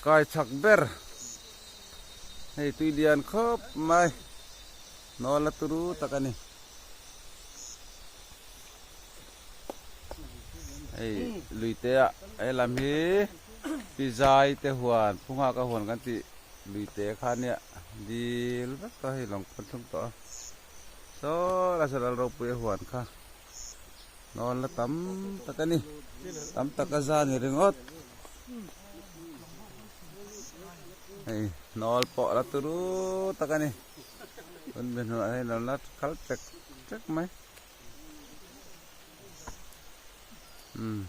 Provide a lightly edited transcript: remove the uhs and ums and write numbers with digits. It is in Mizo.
Kai chhak ber hei tui lian khawp mai nawl a turu tak a ni hei lui te ah he lam hi pi zai te huan phunghak a huan kan tih lui te kha nia dil vek tawh a hei lawng pawn thlung tawh a saw la saw lal ropui a huan kha. Nawn la tam tak a ni tam tak a za ni ringawt hei nawl pawh la turu tak a ni hun mi hnuah hian a lo la khal ṭek ṭek mai umm.